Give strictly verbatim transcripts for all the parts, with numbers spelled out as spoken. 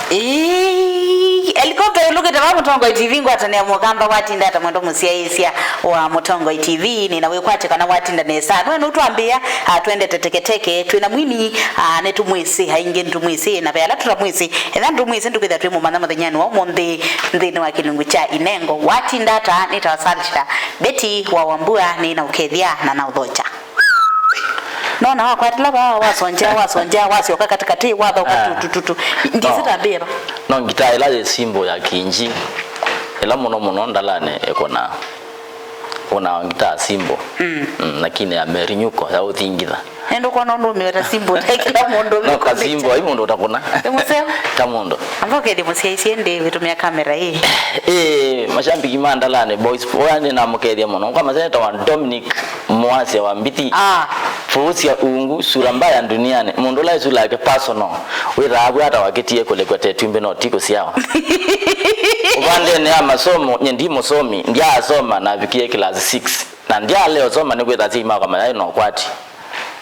Ĩĩ, helikopta ĩlũkĩte va Mũtongoi T V, ngwatanĩa mũkamba watinda ata mwendo mũsyaĩĩsya wa Mũtongoi T V, nĩ na wĩkwatyo kana watinda nesa. Nwe nũtwambĩa, ah, twendete teketeke, twĩ na mwini, ah, nĩtũmwĩsĩ, aingĩ nĩtũmwĩsĩ, na ve ala tũtamwĩsĩ, ethĩwa nĩtũmwĩsĩ, ndũkwĩthĩa twĩ mũmanya mũthenyanĩ wa ũmũnthĩ nthĩnĩ wa kĩlungu kya Inengo. Watinda ata? Nĩtawa Salsha Betty wa Wambua, nĩ na ũkethya na na ũthokya. Nona wakwatĩla vaa, wasonjea, wasonjea, wasyoka katĩkatĩ, wathoka. Ah. Tutututu. Ndisi no. Tambĩa va. No ngitaa ĩla yĩ symbol ya Kinji, ĩla mũno mũno Ndalanĩ ĩkũnaa. Ũkũnaa ngitaa symbol. Mm. Mm, lakini ya mĩrinyũko ya ũthingitha. Ĩndĩ ũkona ũndũ ũmĩweta symbol, ta kĩla mũndũ. No, ka symbol, ai mũndũ ũtakũna. Ĩ mũseo. Ka mũndũ. Amba ũkethie mũsyaĩĩsye ndĩ wĩtũmĩa kamera ĩĩ. Ĩĩ, mashambiki ma Ndalanĩ Boys, ũla nĩnamũkethya mũno. Kwa maseneta wa Dominic Mwasya wa Mbiti. Ah. Vuusya ungu, sura mbaya duniani. Mũndũ ũla ĩsula yake personal. Wĩthaa vwata wakĩtie kũlekwa te tumbĩ no ti kũsyawa. Ũvandenĩ ya masomo, nye ndi mũsomi, ndyaasoma navikie class six. Na ndyalea ũsoma nĩkwĩtha asyai makwa mayaĩ na ũkwati.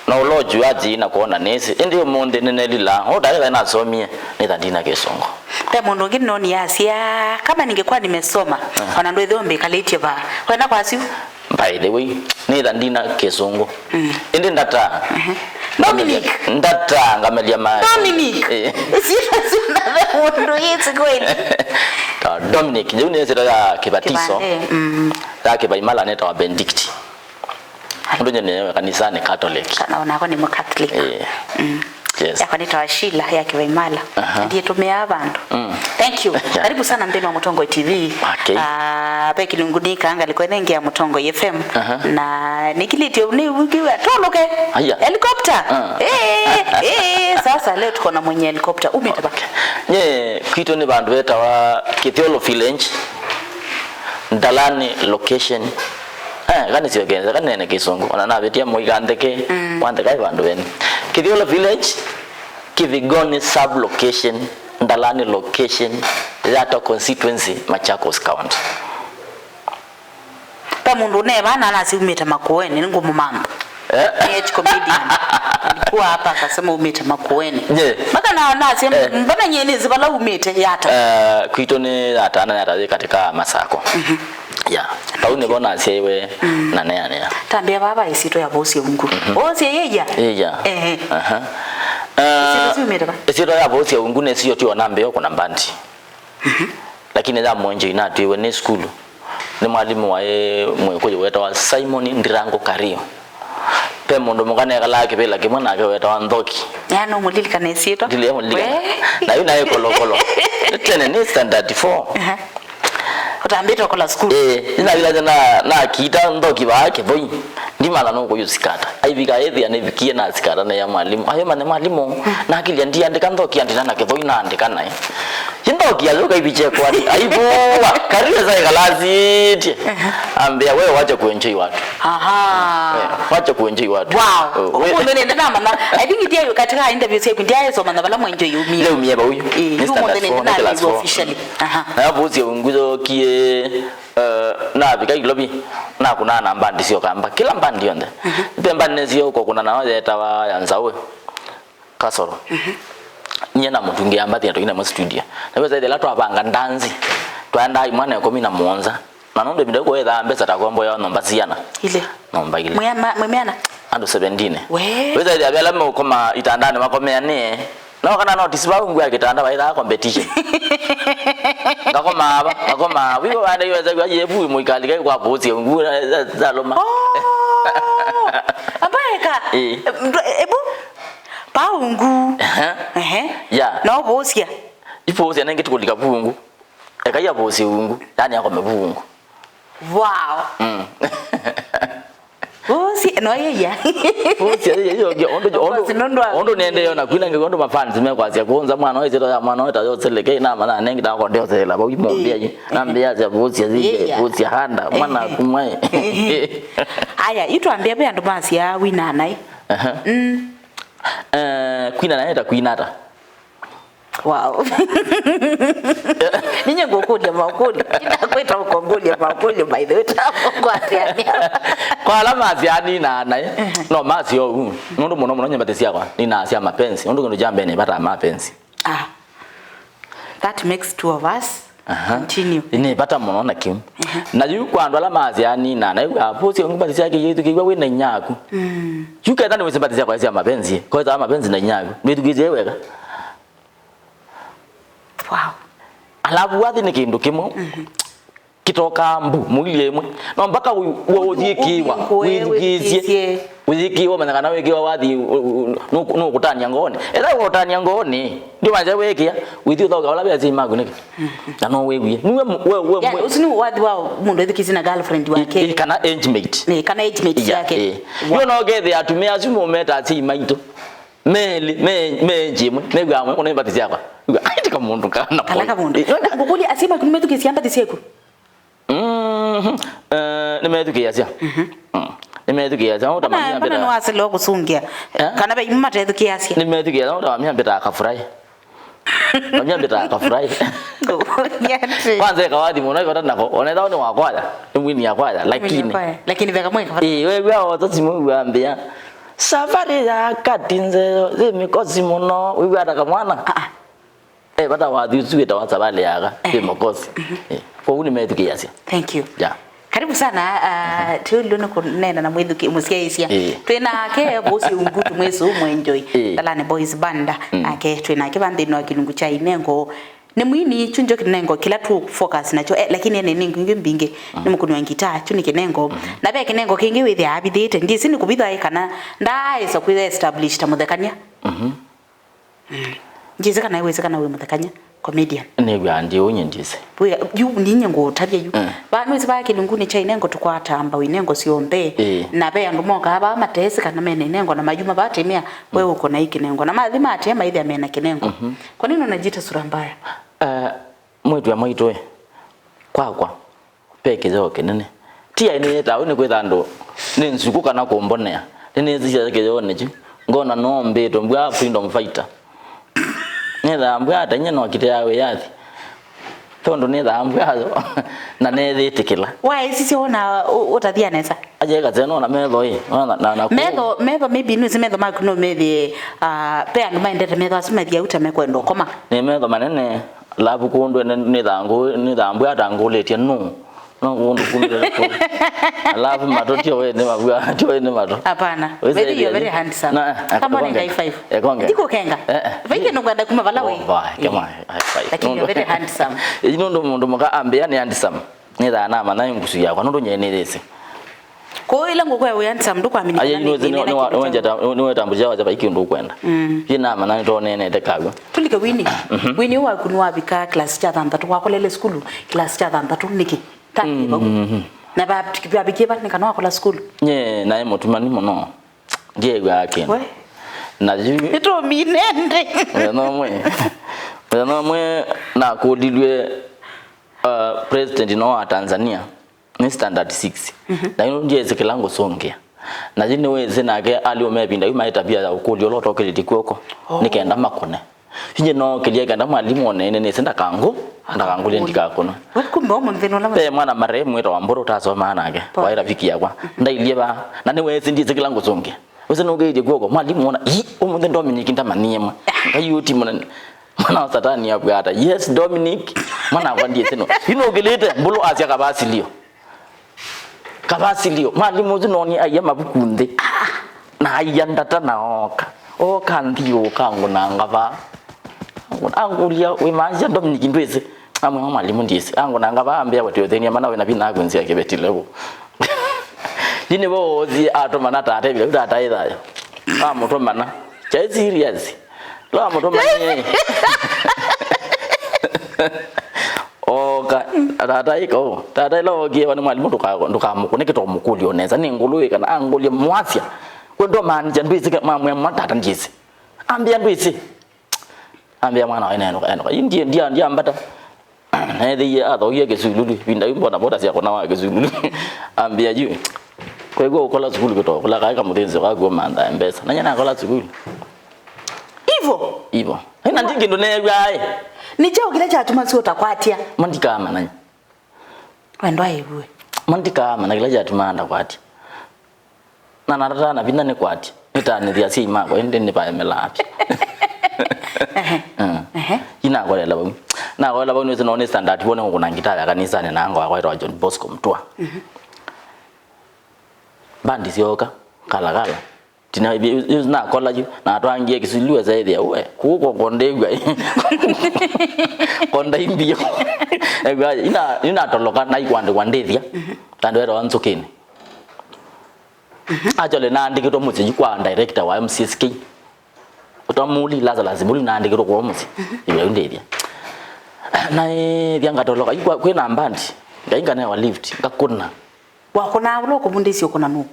Na ũla ũkyuaa athi na kwona nĩsĩ. Ĩndĩ ũmũnthĩ nĩnelila. Ũtaĩtha nasomie, nĩtha ndina kĩsũngũ. Ve mũndũ ũngĩ nĩnoonie asya, "Kama ningekuwa nimesoma, ona ndwĩthĩwa mbĩkalĩtye vaa." Wena kwasyu? By the way, nĩtha ndina kĩsũngũ. Mm. Ĩndĩ ndata. Mhm. Dominic. Ndata ngamelia ma. Dominic. Eh. Sina, sina ve mũndũ yĩsĩ kweli. Ta Dominic, jeu nĩ ĩsyĩtwa ya kĩbatiso. Kĩvandĩ, mm. Ya kĩvaimala nĩtawa Benedicti. Ũndũ nyie nĩ kanisanĩ Catholic. Kana onakwa nĩ Mũcatholic. Eh. Mm. Yes. Yakwa nĩtawa Sheila ya Kĩvaimala. Aha. Ndiĩtũmĩaa vandũ. Mm. Thank you. Yeah. Karibu sana nthĩnĩ wa Mũtongoi T V. Okay. Ah, ve kĩlungu nĩ kaanga liko nenge ya Mũtongoi F M. Aha. Na nĩkilĩtye nĩ wiki wa toloke. Aya. Helicopter. Ah. Eh, eh, sasa leo tuko na mwenye helicopter. Umĩte va? Okay. Nye, kwitũ nĩ vandũ vetawa Kĩthyolo Village. Ndalani location. Eh, kanisyokenza kanene kĩsũngũ. Ona navĩtia mũika ntheke, mm, wa ntheka ĩ vandũ vene. Kĩthyolo Village, Kĩvigoni sub location, Ndalani location, Yatta constituency, Machakos County. Ve mũndũ ũneva na nasi umĩte Makueni, nĩngũmũmantha. Eh? H comedian. Alikuwa hapa akasema umĩte Makueni. Je. Mpaka na nasi, eh, mbona nyie nĩsĩ vala umĩte Yatta? Eh, kwitũ nĩ Yatta, na Yatta yĩ katika Masako. Mhm. Ya. Vau nĩvo nasyaiwe, mm, na neanĩa. Tambĩa vava ĩsyĩtwa ya Vuusya Ungu. Mhm. Vuusya yĩya? Yĩya. Ehe. Aha. Ĩsyĩtwa, eh, syumĩte va? Ĩsyĩtwa ya Vuusya Ungu nĩsyo tyo nambĩa kũna mbandi. Mhm. Lakini ya mwenjoi natwĩwe nĩ sukulu. Nĩ mwalimũ waĩ Mwĩkũyũ wetawa Simon Ndirango Kario. Ve mũndũ mũka nekalaa kĩvĩla kĩmwe nake wetawa Nthoki. Ya, no mũlilikana ĩsyĩtwa? Ndilea mũlilikana. We. Na yu naĩ kolokolo. Tene nĩ standard four. Aha. Ũtambĩte ũkola sukulu? Ĩĩ, nĩnavilasya na, nakita Nthoki vaa Kĩthoi. Ndimanya nũkũyũsikata. Aivika ĩthĩa nĩvikie nasikata na ya mwalimũ. Ayo mane mwalimũ, nakilya ndiandĩka Nthoki andĩka na Kĩthoi naandĩka naĩ. Yi Nthoki ayũka iviche kwani. Aivũwa. Kario saĩ kalasitye. Ambĩa, "Wewe wacha kuenjoy watu." Aha. Eh, wacha kuenjoy watu. Wow. Oh, we- Ũmũnthĩ nĩndĩ namanya. I think ndiaĩ katika interview syaku ndiaĩsomanya vala mwenjoy umie. Leo umie vau. Eh, yu ũmũnthĩ nĩndĩ namanya officially. Aha. Na Vuusya Ungu yokie, eh, navika Ilovi, nakũnaa na mbandi sya Ũkamba. Kĩla mbandi yonthe. Mhm. Ve mbandi nĩsio kũkũna nayo yetawa ya Nzaũ. Kasoro. Mhm. Nyie na mũtungĩa mbathi na tũina mwa studio. Na wĩsa ĩthĩla twavanga ndanzi, twaendaa imwana ĩkũmi na mũonza. Na nũndũ ĩvinda ĩu kũĩthaa mbesa ta kwomboewa nyũmba siana. Ilĩ. Nyũmba ilĩ. Mwĩ ma-, mwĩ meana? Andũ seventeen. We. Wĩsa ĩthĩa vela meũkoma itandanĩ makomeanĩe. No kana notice vau ngua kĩtanda vaithaa competition. Ngakoma ava, ngakoma ava. Wĩvo vanda iweza kwa yevu mũikalike kwa Vuusya Ungu, eh, za, za loma. Oh! Ambaye ka. Eh. Mdo-, ebu? Pa ungu. Ehe. Ehe. Ya. No Vuusya. Ivuusya nengĩ tũkũlika vungu. Eka ya Vuusya ungu. Yani akome vungu. Wow. Mm. Vuusya, no yĩya. Vuusya, yĩya, yĩya, ũndũ, of course, ũndũ, nũndũ wa ũndũ nĩendee ona kwina ngĩ ũndũ mafans mekwasya kũnza mwana ũyũ, ĩsyĩtwa ya mwana ũyũ ta Yoseleke, namanya nengĩ ta konde Yoselela, vau imũmbĩa. Ĩĩ. Nambĩa sya Vuusya, yĩya. Vuusya handa, mwana kumwae. Aya, itwambĩa ve andũ masya wina naĩ. Aha. Mm. Eh, kwina naĩ ta kwina ata? Wow. Ninye ngũkũlya makũlyo. Ndakwĩta ũkongũlya makũlyo, by the way, tamũkwatĩania. Kwa ala masya nina naĩ, no masya ũu. Nũndũ mũno mũno nyie mbathi syakwa, nina sya mapenzi. Nũndũ kĩndũ kya mbee nĩ vata mapenzi. Ah. That makes two of us. Aha. Continue. Nĩ vata mũno na kĩu. Aha. Na yu kwa andũ ala masya nina, na yu apo sio ngumba sya kĩyĩtu kĩwa wĩ na inya aku. Mm. Yu ketha nĩ wĩsĩ mbati sya kwa sya mapenzi. Kwa sya mapenzi na inya aku. Nĩ tukije wega. Wow. Alafu wathi nĩ kĩndũ kĩmwe. Mhm. Kĩtokaa mbu, mũilyĩ ĩmwe. No mpaka wĩ-, wĩ-, ũthiĩkĩwa, ũthiĩ ngũe, wĩthukĩĩsye. Wĩthukĩĩsye. Ũthiĩkĩwa, manya kana wĩkĩwa wathi, ũ-, ũ-, nũ-, nũkũtania ngoonĩ. Ethĩwa ũtania ngoonĩ, ndĩmanya wĩkĩa, wĩthi ũthaũka ũla ve asyai maku nĩkĩ? Mhm. Na no wĩw'ie. Nĩwe mũ-, we, we, yani, we ũsu nĩ wathi wa mũndũ ethukĩĩsye na girlfriend wake. Ĩ, ĩ, kana age mate. Ĩ, kana age mate yake. Ĩ. Wa- Yo no ũkethĩa atumĩa asu mũmeta asyai maitũ. Melĩ, me, me age ĩmwe, mew'aa amwe, kũna mbati syakwa. Wĩw'a, "Ai, tika mũndũ kana kala ka mũndũ." Ĩ. Na ngũkũlya, asyai maku nĩmethukĩĩsya mbati syaku? Mhm. Eh, nĩmethukĩĩasya. Mhm. Mm. Nĩmethukĩĩasya. Ũta mamia mbeta. Kana nĩwasĩla kũsũngĩa. Eh? Kana ve imwe matethukĩĩasya. Nĩmethukĩĩasya, ũta mamia mbeta akafurai. Mamia mbeta akafurai. Ngũkũlya atĩ. Kwanza ĩkawathi mũno, ĩvata nako. Onetha nĩ wakwaya. Nĩ mwini ya kwaya. Lakini. Lakini veka mweka. Ĩ, we, we, otha simu wambia. Safari ya kati nzeo, zi mikosi mũno. Wĩw'a ata kamwana. Ah, ah. Eh, vata wathi ũsu wĩtawa savalĩ yaga, eh, wĩ mũkosi. Mhm. Eh, kwoou nĩmethukĩĩasya. Thank you. Yeah. Karibu sana, uh, twĩlũ nĩ kũneena na mwĩthuki-, mũsyaĩĩsya. Eh. Twĩ nake Bosi Ungutu mwĩsũ mwenjoi. Eh. Thalani Boys Banda. Mm. Nake twĩ nake va nthĩnĩ wa kĩlungu kya inengo. Nĩ mwini, kyu njo kĩnengo kĩla tũ focus nakyo, eh, lakini ene nĩ ngingĩ mbingĩ. Mm. Nĩ mũkũni wa ngitaa, kyu nĩ kĩnengo. Mm. Na ve kĩnengo kĩngĩ wĩthĩa avithĩte. Ndyĩsĩ nĩ kũvithwa ĩ kana ndaaĩsa kwĩya establish ta mũthekany'a. Mhm. Mm. Ndyĩsĩ kana wĩsĩ kana wĩ mũthekany'a, comedian. Nĩw'aa ndi ũu nye ndyĩsĩ. Wĩ, yu, ninyie ngũũtavya yu. Mm. Va, nĩwĩsĩ vaa kĩlungunĩ kya inengo tũkwataa mbau inengo syonthe. Ĩĩ. Na ve andũ mokaa vaa matesĩ kana mena inengo na mayuma vaa temea, we ũkona ĩ kĩnengo. Na mathi matea maithĩa mena kĩnengo. Mhm. Kwa nini unajiita sura mbaya? Eh, mwĩĩtu wa mwaitũ ĩ, kwakwa. Ve kĩtheo kĩnene. Ti aĩ nĩyĩtaa ũu nĩ kwĩtha andũ nĩ nzukũ kana kũmbonea. Nĩnĩsisya kĩtheonĩ kyu. Ngona no mbĩtwe mbwaa freedom fighter. Nĩthaa mbwaa ta inya no kĩtea wĩyathi. Tondũ nĩthaa mbwaa yo na nĩyĩtĩkĩla. Waĩsisye wona ũ-, ũtathia nesa? Aje kateno na metho ĩ. Na, na, na kũ- Metho, metho maybe nũsĩ metho maku no methĩe, ah, ve andũ maendete metho asu methia uta mekwenda ũkoma. Nĩ metho manene. Alafu kũndũ ene nĩ thangũ, nĩ thambwe atangũlĩtye nũ? No kũndũ kũndũ kũ. Alafu matũ tio we nĩ mavua, tio we nĩ matũ. Hapana. Wĩsĩ very, you're very handsome. Na, eh, come on, ekonge. High five. Ekonge. Ndikũkenga. Eh, eh. Vai kĩndũ kwenda kuma vala we. Ova, come on, high five. Lakini you're very handsome. Ĩĩ, nũndũ mũndũ mũka ambĩa nĩ handsome. Nĩ thaa na mana ngusu yakwa, nũndũ nyene nĩ thĩsĩ. Kũu ĩla ngũkwĩa wĩ handsome, ndũkwamini kana nĩ thĩna na kĩndũ kyaũ. Nĩwetambũkya wacha vai kĩndũ ũkwenda. Mm. Yĩ namanya nĩtwoneenete kaw'o. Tũlike Winnie. Mhm. Winnie waku nĩwavika class kya thanthatũ, wakolele sukulu class kya thanthatũ nĩkĩ? Tani vau. Mhm. Na va-, vavikie va nĩ kana wakola sukulu? Nye naĩ mũtumani mũno. Ndiew'aa kĩndũ. We. Na yu. Nĩtũmine ndĩ. Mũthenya ũmwe. Mũthenya ũmwe nakũlilw'e, uh, president no wa Tanzania. Nĩ standard six. Mhm. Na yu ndyĩsĩ kĩla ngũsũngĩa. Na yu nĩwĩsĩ nake alimũ me ĩvinda yu maĩ tavia ya ũkũlya ũla ũtokĩlĩtye kw'oko. Oh. Nĩ kenda makũne. Inye no kĩlya kenda mwalimũ one nĩnĩsĩ ndakangũ, ndakangũlye ndikakũnwe. We, kumbe ũmũnthĩ nũla. Ve mwana marehemu wĩtawa Mbũrũ tasomaa nake. Pole. Waĩ rafiki yakwa. Mhm. Ndailyĩ vaa. Na nĩwĩsĩ ndyĩsĩ kĩla ngũsũngĩa. Wĩsĩ nũkĩĩtye kw'oko, mwalimũ ona, "Ii, ũmũnthĩ Dominic ndamanyie mwe." Ngai ũti mũnene. Mwana wa satani abwata. Yes, Dominic. Mwana wakwa ndiĩsĩ no. Yu nũkĩlĩte, Mbũlũ asya kavasilio. Kavasilio. Mwalimũ ũsu noni aiya mavuku nthĩ. Na aiya ndata na oka. Oka nthi ũkangũnanga vaa. Angũlya, "Wĩmaasya Dominic ndwĩsĩ?" Amwe mwalimũ ndiĩsĩ. Angũnanga vaa ambĩa, "Wetĩũthĩnia mana wĩna vinya aku nzĩa kĩveti level." Yu nĩvo oosie atũmana tata ĩvila, yu tata ĩ thayũ. Amũtũmana. Kyaĩ serious. Lo amũtũmanie. Oka, tata ĩka ũũ. Tata ĩla ookie, wa nĩ mwalimũ ndũka-, ndũkamũkũne kĩtoo mũkũlyo nesa. Nĩ ngũlũ ĩ kana angũlye mwasya. We ndomaanisya ndwĩsĩ ka-, mamwĩa mwa tata ndiĩsĩ. Ambĩa ndwĩsĩ. Ambĩa mwana waĩ nenũka, enũka. Yu ndie, ndia, ndiambata. Neethĩie athoie Kĩsululu. Vinda yu mbona boda sya kũna wa Kĩsululu. Ambĩa yu. Kwĩw'a ũkola sukulu kĩtoo, kũla kaĩ kamũthĩnzĩo kaku ũmanthae mbesa. Na nyie nakola sukulu. Ivo? Ivo. Ĩna ndi kĩndũ neew'aa ĩ. Nĩ kyaũ kĩla kyatuma syo ũtakwatya? Ma ndikaamanya. Wendwa ĩvue. Ma ndikaamanya kĩla kyatumaa ndakwatya. Na natataa na vinya nĩkwatye. Nĩtanĩthya asyai makwa, ĩndĩ nĩvaemelaa vyũ. Ehe. Mm. Ehe. Yu nakolela vau. Nakola vau nĩwĩsĩ no nĩ standard wone kũkũna ngitaa ya kanisanĩ na ango akwa etawa John Bosco Mtua. Bandi syoka, Kala Kala. Tina yu nakola yu, natwangie Kisuliwe saithia, we, kuko kondew'a. Kondaimbio. Ew'a, ina, inatoloka na ikwandĩkwa ndĩthya. Tandũ etawa Nzũkĩnĩ. Actually, naandĩkĩtwe mũsyĩ yu kwa director wa M C S K. Ũtwa Muli, Lazarus Muli, naandĩkĩtwe kwa mũsyĩ. Ĩvĩa yu ndĩthya. Na ĩthya ngatoloka, yu kwa, kwĩna mbandi. Ngai nganewa lift, ngakũna. Wakũnaa ũla ũkũvundĩsye ũkũna nũũ?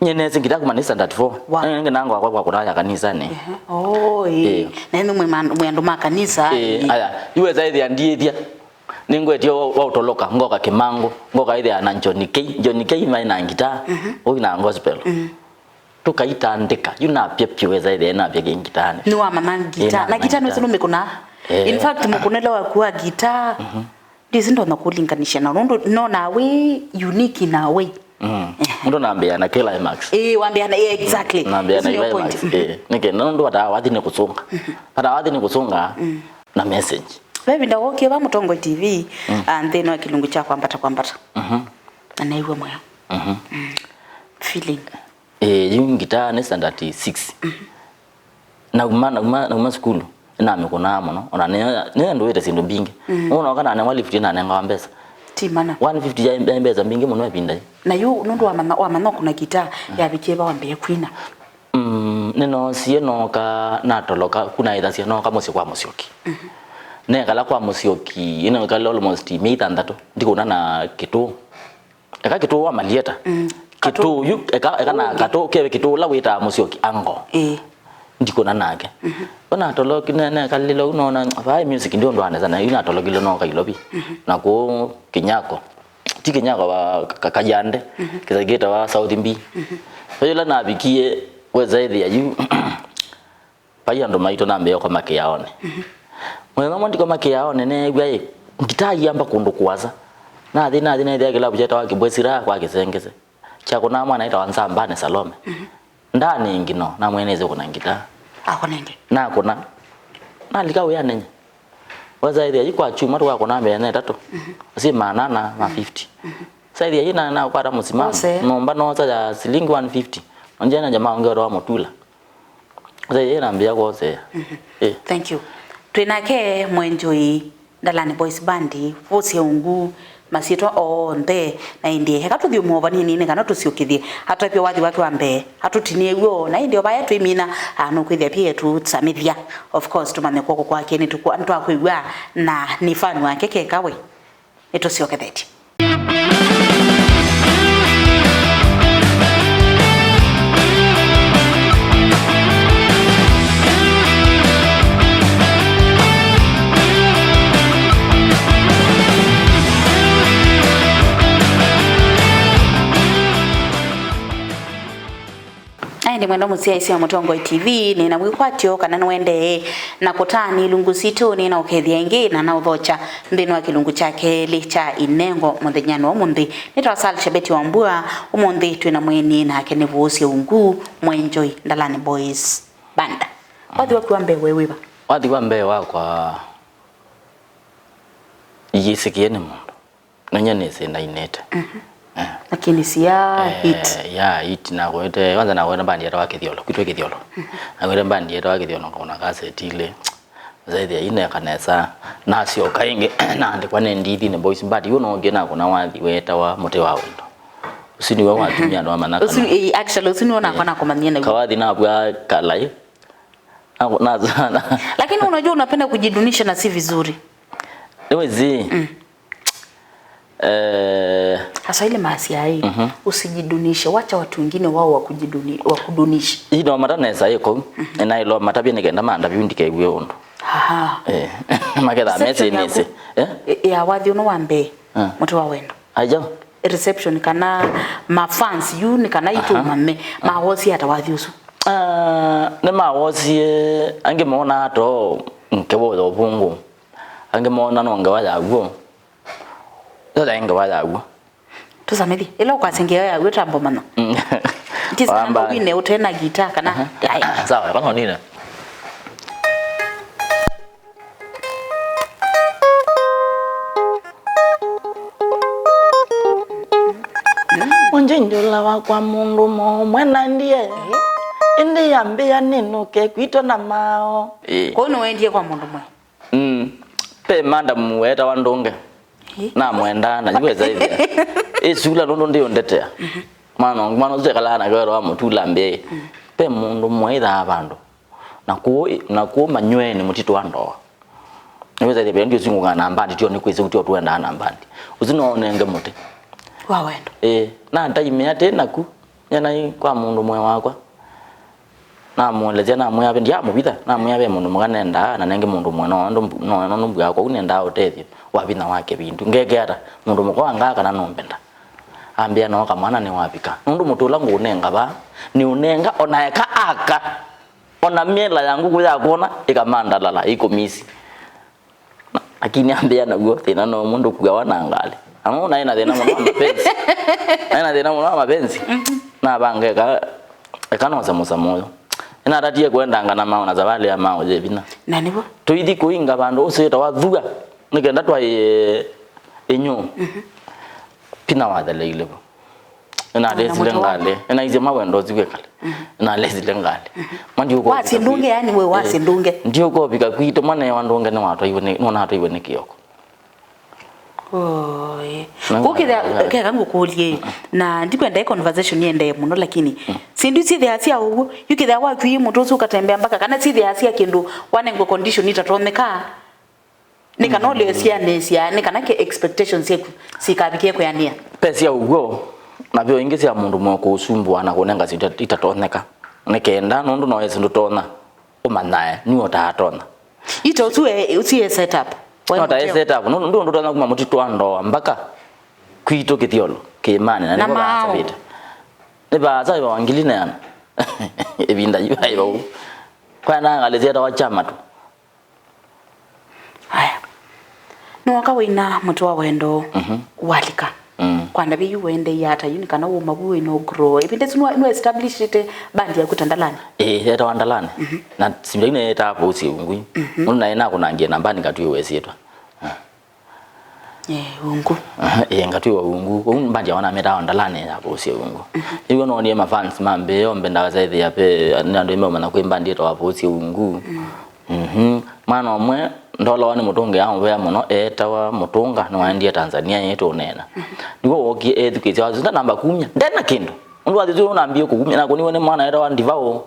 Nye nesi ngita kuma nĩ standard four. Wow. Nĩ, nĩ nanga wakwa kwa kũnaa ya kanisanĩ. Ehe. Oh, ĩĩ. Ĩĩ. Na ĩnĩ mwĩ ma-, mwĩ andũ ma kanisa, ĩĩ, ĩĩ. Aya, yu wesa ĩthĩa ndiĩthya. Nĩngwetie wa, wa ũtoloka, ngoka Kĩmangũ, ngoka ĩthĩa na John K. John K maĩ na ngitaa, ũi na gospel. Tũkaitandĩka, yu napya pyũ wesa ĩthĩa napya kĩ ngitaanĩ. Nĩwamanya ngitaa. Ĩĩ, na ngitaa nĩwĩsĩ nũmĩkũnaa. Ĩĩ. In fact, mũkũnĩle waku wa ngitaa, ndĩsĩ ndonya kũlinganisha na nũndũ nonaa wĩ unique in a way. Mm. Mũndũ nambĩa na climax. Ĩĩ, wambĩa na, yeah, exactly. Nambĩa na climax. Ĩĩ. Nĩkĩ nũndũ ataa wathi nĩ kũsũnga. Ataa wathi nĩ kũsũnga na message. Ve vinda wokie va Mũtongoi T V, ah, nthĩnĩ wa kĩlungu kya kwambata kwambata. Na new'a mũyo. Mm. Feeling. Ĩĩ, yu ngitaa nĩ standard six. Nauma, nauma, nauma sukulu, namĩkũnaa mũno. Ona nĩ, nĩ ndũĩte syĩndũ mbingĩ. Mũno kana nengwa lift nanengawa mbesa. Ti mana. One fifty ya, ya mbesa mbingĩ mũno ĩvinda ĩ. Na yu nũndũ wamanya, wamanya ũkũna ngitaa, yavikie va wambĩĩa kwina? Mm, nĩnoosie nooka natoloka, ku naĩthasya nooka mũsyĩ kwa Mũsyoki. Nekala kwa Mũsyoki, ĩnekala almost myei thanthatũ, ndikũna na kĩtũũ. Eka kĩtũũ wa Malieta. Mm. Kĩtũũ yu, eka, eka na katũ, keve kĩtũũ ũla wĩtaa Mũsyoki ango. Ĩĩ. Ndikũna nake. Ona toloki ne, ne kalilo unaona, vai music ndio ndo anesa na ina tolokile no kailobi. Na ku Kinyako. Ti Kinyako wa ka, Kajande. Kisa kita wa South B. Yula nabikie weza ithia yu. Vai andũ maitũ nambĩĩa ũkoma kĩaonĩ. Mũthenya ũmwe ndikoma kĩaonĩ, neew'a ĩ, ngitaa iamba kũndũ kũasa. Nathi, nathi, neethĩa kĩlavu kyetawa Kĩbwesira kwa Kĩsengese. Kyakũnaa mwana aitawa Nzambane Salome. Ndanĩ ngino, namwĩe nĩsĩ kũna ngitaa. Akũnenge. Nakũna. Nalika wĩanĩ nye. Wesa ĩthĩa yu kwa kyumwa tũkakũna mĩthenya ĩtatũ. Syĩ maana ana ma fifty. Sa ĩthĩa yu na, nakwata mũsimamo. Ose. Nyũmba noosa ya silingi one fifty. Nonjana jamaa ũngĩ wetawa Mũtula. Ĩĩ, nambĩĩa kwosea. Ĩĩ. Thank you. Twĩ nake Mwenjoi Ndalani Boys Band, Vũsya Ungu, masyĩtwa onthe, na ĩndĩ eka tũthiũmũe vanini nĩ kana tũsyũkĩthye. Atwepye wathi wake wa mbee, atũtinie w'o, na ĩndĩ o vaya twĩmina, ah, nũkwĩthĩa pia tũsamĩthya. Of course, tũmanye kw'oko kwake nĩtũkwa-, nĩtwakwĩw'a na nĩ fan wake keka we. Nĩtũsyokethetye. Aĩ, ndĩ mwenda mũsyaĩĩsya wa Mũtongoi T V, nĩ na wĩkwatyo kana nĩwendee na kũtaanĩ ilungu sitũ, nĩ na ũkethĩa ĩngĩ na na ũthokya nthĩnĩ wa kĩlungu kya kelĩ kya Inengo mũthenyanĩ wa ũmũnthĩ. Nĩtawa Sal Shabeti wa Mbua, ũmũnthĩ twĩ na mwĩni nake nĩ Vũsya Ungu, Mwenjoi Ndalani Boys Band. Wathi waku wa mbee we wĩva? Wathi wa mbee wakwa iyĩsĩkĩe nĩ mũndũ. Na nye nĩsĩ nainĩte. Mhm. Eh. Lakini si ya hit. Eh, ya hit, nakwete, kwanza nakwete bandi yetawa Kĩthyolo, kwitũ Kĩthyolo. Mhm. Nakwete bandi yetawa Kĩthyolo, ngona kaseti ile. Zaidi ya ine kanesa, nasyoka ĩngĩ, naandĩkwa nĩ Ndithini Boys Band, yu nongie nakũna wathi wetawa Mũtĩ wa Wendo. Ũsu nĩwe watumia andũ amanya kana. Ũsu, eh, actually, ũsu nĩwe nakwa nakũmanyie naguo. Kawathi nabwa kalai. Na, na, na. Lakini unajua unapenda kujidunisha na si vizuri. Nĩwĩsĩ. Mm. Eh. Waswahili maasya ĩ, mhm, usijidunishe, wacha watu wengine wao wakujiduni-, wakudunishe. Ino mata nesa ĩko, mhm, na ilo matavye nĩ kenda manda vyu ndikew'e ũndũ. Aha. Eh. Maketha mesi nĩsĩ. Eh? E, ya wathi ũno wa mbee, ah, Mũtĩ wa Wendo. Aja. Reception kana ma fans yu nĩ kana itũ, aha, mame, aha, mawosie ata wathi ũsu? Ah, nĩmawosie, angĩ moonaa to ngewa ya ũvũngũ, angĩ moona no ngewa ya w'o. Yote ngewa ya w'o. Tũsamĩthye, ĩla ũkwasya ngewa ya w'o tambo mana. Mm. Tis kana wamba wine ũte na gita kana, aha, yaya. Sawa, kana nina. Ĩndĩ ũla wakwa mũndũ mũmwe na ndie, ĩndĩ yambĩa nĩnũke kwitũ na mao. Ĩĩ. Kũu nĩwaendie kwa mũndũ mwe? Mm. Pe madam wetawa Ndũnge. Ĩĩ. Namwendaa na yu weza ĩthĩa. Ĩsula nũndũ ndĩũndetea. Mwana, mwana ũsu ekalaa na kĩwero wa mũtula mbee. Pe mũndũ mwe ĩthaa vandũ. Na kũu, na kũu manyweni mũtitũ wa ndoa. Nĩwĩsethya vĩla ndiũsingũkaa na mbandi, tio nĩkwĩsĩ ũtio tũendaa na mbandi. Ũsu no ũnenge mũtĩ. Wa wendo. Ĩĩ, na ndaimĩa tĩ naku, nyanai kwa mũndũ mwe wakwa. Namũelesya, namwĩa ve, ndiamũvitha, namwĩa ve mũndũ mũka nendaa, na nenge mũndũ mwe no ndũ mbu-, no no nũmbua kũu nendaa ũtethyo wa vinya wa kĩvindu. Ngeke ata, mũndũ mũka wa ngaa kana nũmbenda. Ambĩa no kamwana nĩwavika. Nũndũ mũtĩ ũla ngũũnenga vaa, nĩũnenga ona eka aka. Ona mĩela ya ngũkũ yakwona ĩkamandalala, ĩkũmisi. Lakini ambĩa naw'o, thĩna no mũndũ kuawa na ngalĩ. Amũ naĩ na thĩna mũno wa mapenzi. Naĩ na thĩna mũno wa mapenzi. Navanga eka, eka nose mũsamo ũyũ. Nĩnatatie kũendanga na mao na savalĩ ya mao yĩ vinya. Na nĩvo? Tũithi kũinga vandũ ũsĩĩta wa thua. Nĩkenda twaĩ ĩnyũ. Pina watheleile vo. Nĩnalesile ngalĩ. Nĩnaisye mawendo ũsu wĩkale. Nĩnalesile ngalĩ. Mandiũka wasye ndũnge, yani we wasye ndũnge. Ndiũka ũvika kwitũ, mwana wa ndũnge nĩwatwaiwe nĩ, nĩwanatwaiwe nĩ kĩoko. Oi. Kũkĩthĩa, keka ngũkũlye. Na ndikwenda ĩ conversation yendee mũno, lakini syĩndũ syĩthĩaa sya ũw'o, yukĩthĩa wakwii mũtũ ũsu ũkatembea mpaka, kana syĩthĩaa sya kĩndũ wanengwe condition itatonyeka. Nĩ kana ũlĩe syanĩsya, nĩ kana ke expectations syaku sikavikie kwĩanĩa. Pe sya ũw'o, na vyo ingĩ sya mũndũ mwe kũũsumbũa na kũnenga syĩndũ itatonyeka. Nĩ kenda, nũndũ no esi ndũtonya, ũmanyae, nĩ ũtaatonya. Ita ũsu e, ũsu e set up. No ta e set up, nũndũ ndũtonya kuma mũtitũ wa ndoa mpaka kwitũ Kĩthyolo, kĩĩmanĩ, na nĩvo vaasavĩte. Nĩ vaasa ĩvawa ngili na ĩana. Ĩvinda yu aĩva ũu. Kwa na ngalĩ syetawa chama tu. Aya. Nĩwoka waina mũtĩ wa wendo walika. Kwa ndavya yu ũendee ata yu nĩ kana wũma vu wĩ no grow. Ĩvinda ĩsu nũ, nũ establishĩte band yaku ta Ndalani? Ĩĩ, yetawa Ndalani. Na simba yu nĩyetaa Vũsye Ungu. Nũndũ naĩ nakũnangie na band ngatw'ĩwa ĩsyĩtwa. Ĩĩ, Ungu. Ĩĩ, ngatw'ĩwa Ungu. Ũu band yawa nametawa Ndalani ya Vũsye Ungu. Nĩw'o noonie ma fans mambĩĩa ũmbe ndawasethĩa pe, nĩ andũ meũmanya kwĩ band yetawa Vũsye Ungu. Mhm. Mwana ũmwe ndolawa nĩ mũtũngi amũvea mũno eetawa Mũtũnga, nĩwaendie Tanzania ĩĩ tũũneena. Nĩw'o wookie ethukĩĩsya wathi ndanamba kumya, ndena kĩndũ. Ũndũ wathi ũsu nambie kũkumya, nakũniwe nĩ mwana eetawa Ndivao,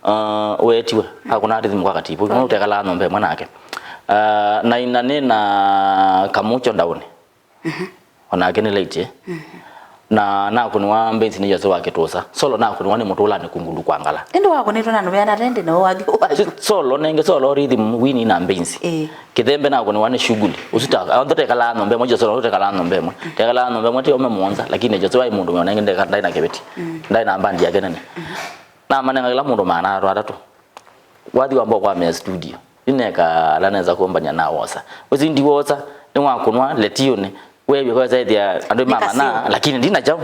uh, weetiwe akũna ati thimũ kwa Katibu, no ũtekalaa nyũmba ĩmwe nake. Uh, na ina nĩ na Kamũkyo Ndaũnĩ. Onake nĩ late, eh? Na nakũniwa mbenzi nĩ Jose wa Kĩtũsa. Solo nakũniwa nĩ Mũtũlanĩ Kungulu kwa Ngala. Ĩndĩ wakũnĩtwe na nũvea na tendi na wathi wathi. Si-, solo nenge solo rhythm wini na mbenzi. Ĩĩ. Kĩthembe nakũniwa nĩ Shughuli. Ũsu ta, onthe tekalaa nyũmba ĩmwe, Jose na tekalaa nyũmba ĩmwe. Tekalaa nyũmba ĩmwe, ti ome mũonza, lakini Jose waĩ mũndũ mwe nenge ndeka-, ndaĩ na kĩveti. Ndaĩ na bandi yake nene. Namanenga kĩla mũndũ maana atatũ. Wathi wamba ũkwamĩa studio. Yu neka ala nesa kũmbany'a na wosa. Ũsi ndiwosa, nĩwakũnwa letiũnĩ. Weew'a kwesa ĩthĩa andũ mamana, lakini ndina kyaũ,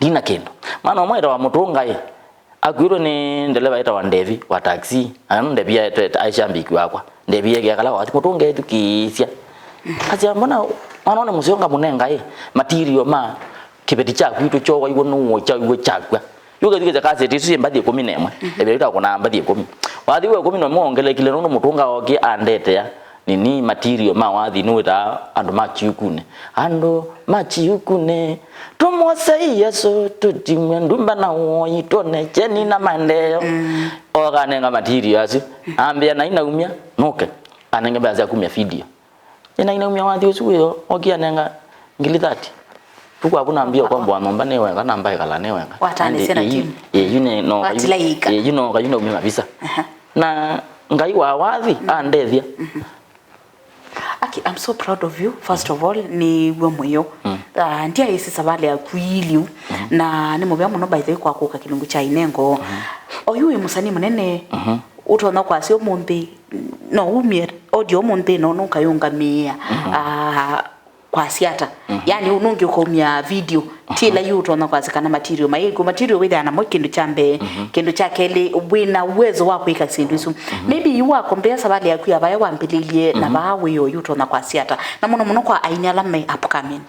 ndina kĩndũ. Mwana ũmwe etawa Mũtũnga ĩ, akuĩtwe nĩ ndeleva etawa Ndevi wa taxi. Na ndevi aitwete aishambiki wakwa. Ndevi ekĩa kala wathi Mũtũnga ethukĩĩsya. Asya, mbona mwana one mũseo ngamũnenga ĩ, material ma kĩveti kyaku itũ kyowaiwe nũũ kyawaiwe kyakw'a. Yũkethukĩĩsya kaseti isu syĩ mbathi ĩkũmi na ĩmwe. Ĩvĩa ĩtakũnaa mbathi ĩkũmi. Wathi wa ĩkũmi na ũmwe wongelekile nũndũ Mũtũnga ookie andetea nini material ma wathi nĩwĩtaa andũ ma Kiukunĩ. Andũ ma Kiukunĩ, tũmwosei Yesũ, tũtimwe ndumba na woi, twone kyeni na maendeeo. Ooka anenga material asu. Ambĩa nai naumya, nũke. Anenge mbesa sya kumya video. Ĩna inaumya wathi ũsu wĩo, okie anenga ngili thirty. Vu kwaku nambia ũkomboa nyũmba nĩ wenga, namba ĩkala nĩ wenga. Watanĩsye na timu. Ĩĩ, yu nĩ no. Watila ĩika. Ĩĩ, yu no kayu ndaumya mavisa. Aha. Na Ngai wa wathi andethya. Aki, I'm so proud of you, first of all, nĩ w'o mũyo. Ah, ndiaĩsĩ savalĩ yaku iliu, na nĩ mũvea mũno by the way kwa kũka kĩlungu kya Inengo. Oyu wĩ mũsanii mũnene, ũtonya kwasya ũmũnthĩ, no umie audio ũmũnthĩ, no nũkayũngamĩĩa, ah, kwasya ata? Yani, ũnũngĩ ũkaumya video, ti ĩla yu ũtonya kwasya kana material, maĩ kwĩ material wĩthĩaa namo kĩndũ kya mbee, kĩndũ kya kelĩ, wĩna uwezo wa kwĩka syĩndũ isu. Maybe yu wakombea savalĩ yaku ya vaya wambĩlĩlye na vaa wĩ oyu ũtonya kwasya ata? Na mũno mũno kwa aini ala me upcoming.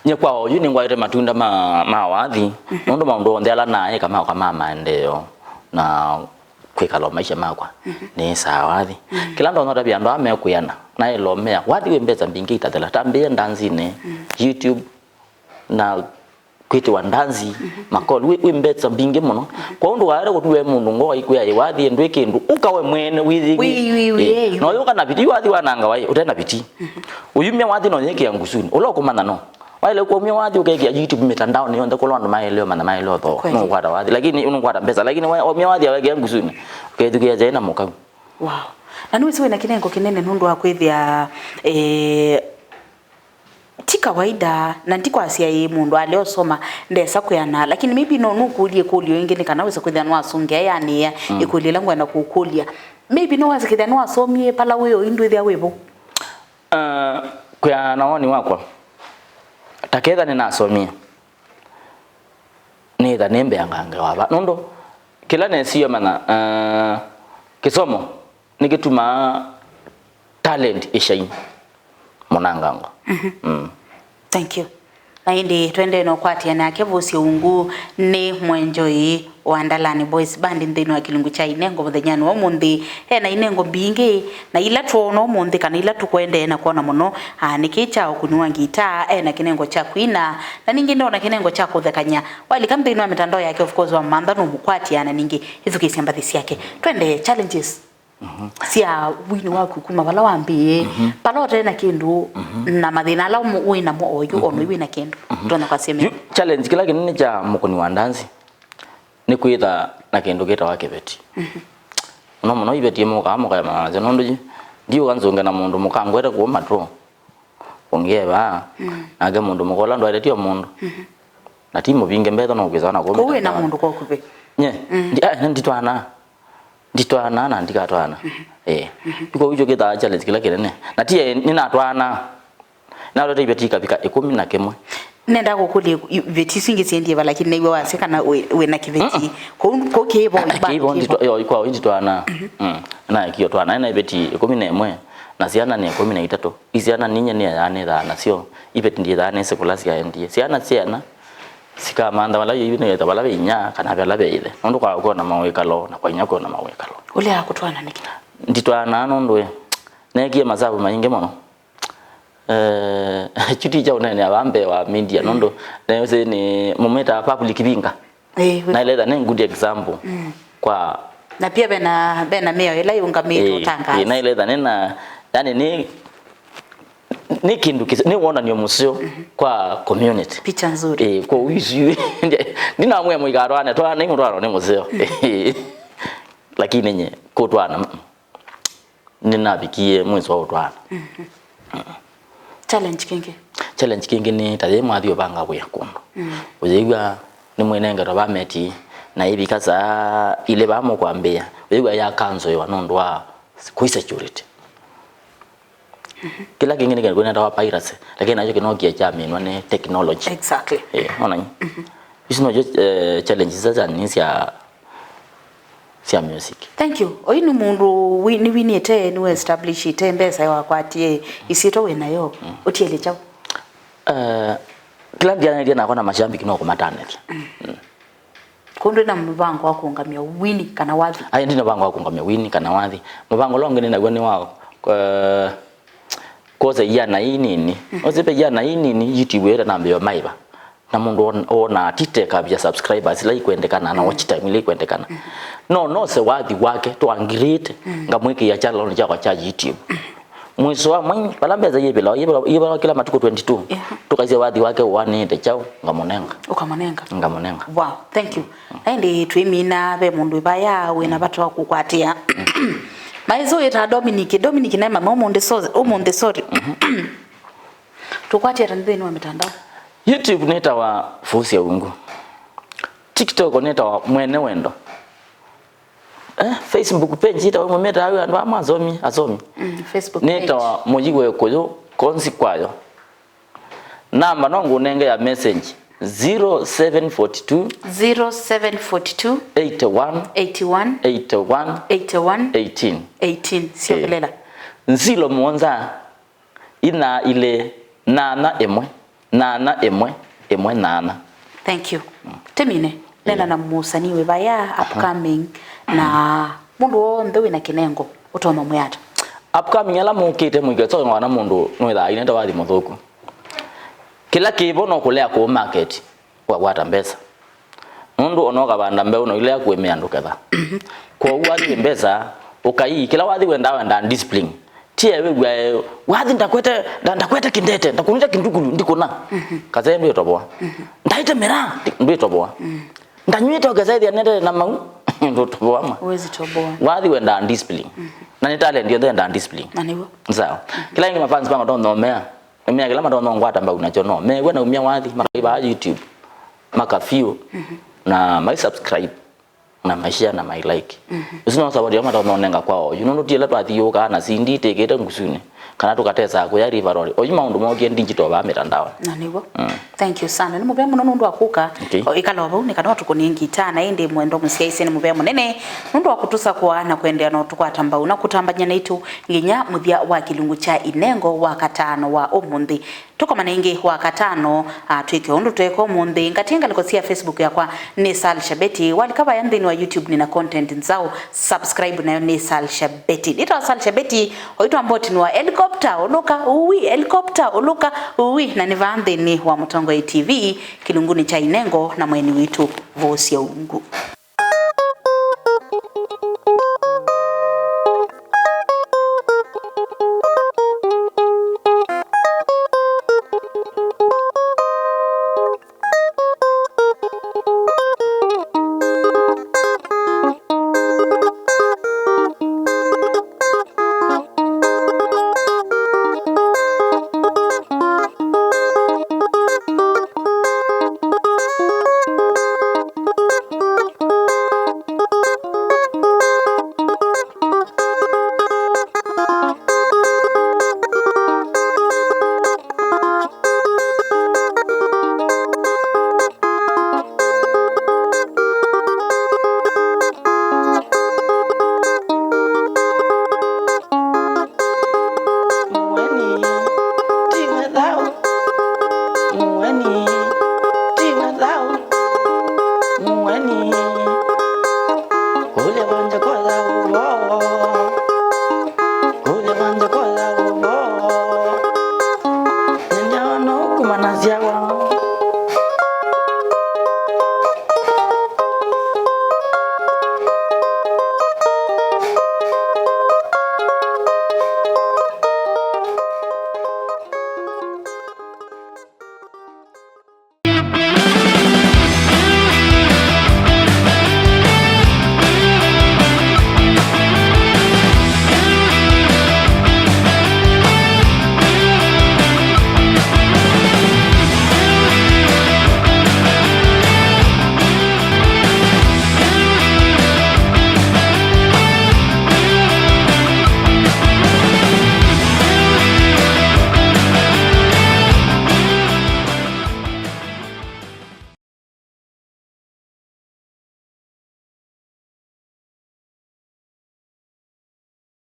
Nye kwa oyu nĩngwaĩte matunda ma, ma wathi, nũndũ maũndũ onthe ala naeka maoka ma maendeeo na kwĩkala o maisha makwa, nĩsaa wathi. Kĩla ndonya ũtavya andũ aa mekwĩana, naĩlomea, wathi wĩ mbesa mbingĩ itathela, tambĩĩe ndanzinĩ, YouTube, na kwĩtĩwa ndanzi, makoli, wĩ, wĩ mbesa mbingĩ mũno. Kwa ũndũ waĩle kũtwĩa mũndũ ngoo aikwĩa ĩ wathi ndwĩ kĩndũ, ũka we mwene wĩyĩw'e. Wĩyĩw'e. Ĩ, na ũyũka na vitii, wathi wanangawa ĩ, ũte na vitii. Ũyumya wathi na ũyĩkĩa ngusunĩ, ũla ũkũmanya no. Waĩle kũmya wathi ũkekĩa YouTube, mitandaoni yonthe kũla andũ maĩle ũmanya, maĩle ũthoo. Kweli. Nũkwata wathi, lakini nũkwata mbesa, lakini wa-, waumya wathi awekĩa ngusunĩ, ũkethukĩa jaĩ na mũkau. Wow. Na nĩwĩsĩ wĩna kĩnengo kĩnene nũndũ wa kwĩthĩa, eh, ti kawaida, na ndikwasya ĩ mũndũ alea ũsoma ndesa kwĩana, lakini maybe no nũkũlye ĩkũlyo ĩngĩ nĩ kana wĩse kwĩthĩa nĩwasũngĩa yanĩĩa ĩkũlyo ĩla ngwenda kũkũlya. Maybe no wĩse kwĩthĩa nĩwasomie pala wĩ oyu ndwĩthĩa wĩ vau. Ah, kwĩana na woni wakwa, ta ketha nĩnasomie, nĩtha nĩmbeangange wava. Nũndũ kĩla nesie manya, ah, kĩsomo nĩkĩtumaa talent ĩshine mũnangango. Mm. Thank you. Na ĩndĩ twendee na ũkwatĩa nake Vosya Ungu nĩ mwenjoi wa Ndalani Boys Band nthĩnĩ wa kĩlungu kya inengo mũthenyanĩ wa ũmũnthĩ. E na inengo mbingĩ, na ila twoona ũmũnthĩ kana ila tũkwendee na kwona mũno, aa, nĩ kĩĩ kya ũkuni wa ngitaa, e na kĩnengo kya kwina, na ningĩ ndoona kĩnengo kya kũthekany'a. Walika nthĩnĩ wa mitandao yake, of course, wamantha nũmũkwatĩa, na ningĩ ĩthukĩĩsya mbathi syake. Twendee challenges sya wini waku kuma vala wambĩĩe, vala ũte na kĩndũ, na mathĩna ala ũmũ-, wĩ namo oyu, o na wĩ na kĩndũ. Tũtonya kwasya yu mea. Challenge kĩla kĩnene kya mũkũni wa ndanzi nĩ kwĩtha na kĩndũ kĩtawa kĩveti. Mũno mũno iveti ĩmwe ũkaa mũkaemana nasyo, nũndũ yu ndiũka nzũnge na mũndũ mũkangwete kũu matũ. Ũngĩeva, nake mũndũ mũka ũla ndwaĩle ti o mũndũ. Na ti mũvinge mbetho no kwĩsa na kũu. Kũu wĩ na mĩtandaonĩ. Mũndũ kwa ũkuvĩ. Nye, ndi-, ah, nditwaana. Nditwaana na ndikatwaana. Eh. Iko hicho kĩthaa challenge kĩla kĩnene. Na ti, eh, nĩnatwaana. Nalete iveti ikavika ĩkũmi na kĩmwe. Nenda kũkũlya i-, iveti isu ingĩ siendie va, lakini nĩw'a wasya kana wĩ, wĩ na kĩveti. Kũu, kũu kĩvo, kĩvo nditwa-, yo, kwa nditwaana. Mm. Na kio twana, na iveti ĩkũmi na ĩmwe, na syana nĩ ĩkũmi na itatũ. Isyana ninye nĩeanĩthaa nasyo, iveti ndyĩthaa nĩsĩ kũla syaendie. Syana syena sikamantha vala yĩu nĩgetha vala ve inya kana vala ve ĩthe. Nũndũ kwa kwona mawĩkalo na kwa inya kwona mawĩkalo. Ũlea kũtwaana nĩkĩ? Nditwaanaa nũndũ ĩ, neekie masavu maingĩ mũno. Eh, chuti kya ũneenea vaa mbee wa media, nũndũ neesĩ nĩ mũmĩtaa public finger. Eh, we- Naĩle etha nĩ good example kwa. Na pia vena, vena mĩao ĩla yĩũngamĩtwe. Eh, ũtangaasi. Eh, naĩle etha nĩ na, yani nĩ, nĩ kĩndũ kĩs-, nĩ wonany'o mũseo kwa community. Picha nzuri. Eh, kwa ũisu. Ndinamwĩa mũikatwaane, twaanai mũtwaano nĩ mũseo. Lakini nye, kũtwaana, mm. Nĩnavikie mwĩso wa ũtwaano. Challenge kĩngĩ? Challenge kĩngĩ nĩ ta yĩ mwathi ũvanga wĩa kũndũ. Ũyĩw'a nĩmwĩnengetwe vameti na ĩvika saa ilĩ vaa mũkwambĩĩa. Ũyĩw'a yakanzoewa nũndũ wa kwĩ security. Kĩla kĩngĩ nĩ kĩndũ kĩnetawa piracy, lakini nakyo kĩnokie kyaminwa nĩ technology. Exactly. Eh, ona nyi. Isu nojo, eh, challenges sasa ni cia sya music. Thank you. Oyu nĩ mũndũ wi-, nĩwinĩte, nĩwe establishĩte mbesa, wakwatie ĩsyĩtwa wĩ nayo. Ũtiele kyaũ? Eh, kĩla ndianĩtie nakwa na mashabiki no kũmatanĩthya. Kũu ndwĩ na mũvango wa kũũngamya wini kana wathi? Ai, ndina mũvango wa kũũngamya wini kana wathi. Mũvango ũla ũngĩ nĩ naw'o nĩ wa, eh, kwosa iana inini. Ũsĩ ve iana inini, YouTube ĩtanambĩĩwa maiva. Na mũndũ won-, wonaa ti tech avya subscribers ila ikwendekana na watch time ila ikwendekana. No nose wathi wake, twa create, ngamwĩkĩĩa channel kyakwa kya YouTube. Mwiso wa mwei, vala mbesa yĩvĩlawa, yĩvĩlawa, yĩvĩlawa kĩla matukũ twenty-two. Tũkaisya wathi wake ũanĩĩte kyaũ, ngamũnenga. Ũkamũnenga. Ngamũnenga. Wow, thank you. Na ĩndĩ twĩmina ve mũndũ ĩvaya wĩna vata wa kũkwatĩa. Maĩsĩ wĩtaa Dominic. Dominic naĩ mama ũmũnthĩ, so-, ũmũnthĩ, sorry. Tũkwatĩe ata nthĩnĩ wa mĩtandao? YouTube nĩtawa Vosya Ungu. TikTok nĩtawa Mwene Wendo. Eh, Facebook page ĩtawa ĩmwe mĩtaa andũ ama asomi, asomi. Mm, Facebook page. Nĩtawa Mũyĩwe Kũyũ Konzi Kwayo. Namba no ngũnenge ya message, zero seven four two, zero seven four two, eight one, eight one, eight one, eight one, eighteen. Eighteen. Syokelela. Zero mũonza, inya ilĩ, nyanya ĩmwe, Nyanya ĩmwe, ĩmwe nyanya. Thank you. Tĩmine, nena na mũsanii wĩ vaya upcoming, na mũndũ w'onthe wĩna kĩnengo ũtonya mwĩata. Upcoming ala mũkĩte mũikesa ona mũndũ nũĩthaa ainete wathi mũthũku. Kĩla kĩvo no kũlea kũũ market, ũkakwata mbesa. Nũndũ ona ũkavanda mbeũ na ũilea kũĩmĩa ndũketha. Kwoou wathi wĩ mbesa, ũkai, kĩla wathi wendaa wendaa discipline. Ti e wĩw'ae, wathi ndakwete, nda- ndakwete kĩndete, ndakũnĩte kĩndukulu, ndikũna. Kasee ndwĩtoboa. Ndaĩte mĩraa, ndwĩtoboa. Ndanyw'ĩte ũkesethĩa nĩendete na mau, ndũtoboa ma. Huwezi toboa. Wathi wendaa discipline. Na nĩ talent yonthe yendaa discipline. Na nĩw'o. Sawa. Kĩla ĩngĩ mafans makwa tonthomea, nĩmea kĩla matonongwata mbau nakyo no mew'e naumya wathi, makaivaa YouTube, makaview, na mai subscribe, na mai share, na mai like. Ũsu no support ya matononenga kwa oyu. Nũndũ ti ĩla twathiũũkaa na C D tĩkĩte ngusunĩ, kana tũkatesaa kũya River Road. Oyu maũndũ mokie digital vaa mĩtandaonĩ. Na nĩw'o. Thank you sana. Nĩ mũvea mũno nũndũ wa kũka. Okay. O, ĩkala o vau, nĩ kana ũtũkũnie ngitaa, na ĩndĩ mwendwa mũsyaĩĩsya, nĩ mũvea mũnene nũndũ wa kũtũsakũa na kũendeea na ũtũkwata mbau na kũtambany'a naitũ nginya mũthya wa kĩlungu kya Inengo wa katano wa ũmũnthĩ. Tũkomane ĩngĩ wa katano, a, twĩke ũndũ tweka ũmũnthĩ. Ngatie ngalĩko sya Facebook yakwa nĩ Sal Shabeti. Walika vaya nthĩnĩ wa YouTube nĩna content nzaũ, subscribe nayo nĩ Sal Shabeti. Nĩtawa Sal Shabeti, oitwa mbotini wa helicopter, ũlũka, ũwi, helicopter, ũlũka, ũwi, na nĩ vaa nthĩnĩ wa Mũtongoi T V, kĩlungunĩ kya Inengo na mweni witũ Vosya Ungu.